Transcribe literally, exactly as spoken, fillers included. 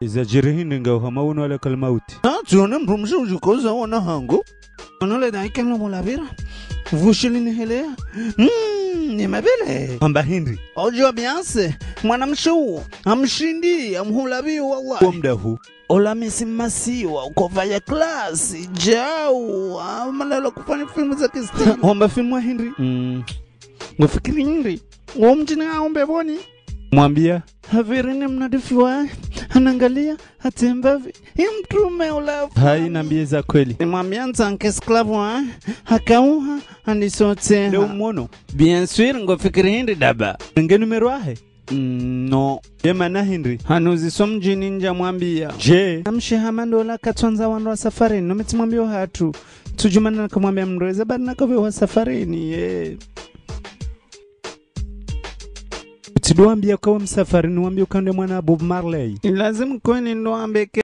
Iza djiri hindri nga uhama unu wala kalmauti. Ha, tsione mdrumshe udjikoza wana hangu. Ono le daika no mulapvira. Vushili ni helea. Mm, ni mabele. Hamba hindri. Ojo bianse. Mwanamshe uwo. Hamshindi, hamhulapvi, wallah. Kwa mdahu. Ola misi masiwa, ukova ya klasi, djau, ah, malala kufanya filmu za kistili. Hamba filmu wa hindri. Mm. Ngufikiri hindri. Ngo mdjini aombe boni. Mwambia. Havirini mnadifu wa, hanangalia, hatembavi, imtrume ulafu. Hayi nambie za kweli. Nimwambia ntsanke esclave wa, hakauha, handisotse. Leo mwono. Bien sûr, ngofikiri hindri daba. Nge numéro ahe? Mm, no. Ye mana hindri? Hanuziso mdjini ndja mwambia. Je. Amshe hama ndola katswandza wandru wa safarini, no mi tsimwambio hatru. Tsudjumana nakamwambia mdru eza bari nakave wa safarini, ye. Utsidowambia kawe msafarini, wambie ukande mwana Bob Marley. Ilazimu kweni ndo ambe ke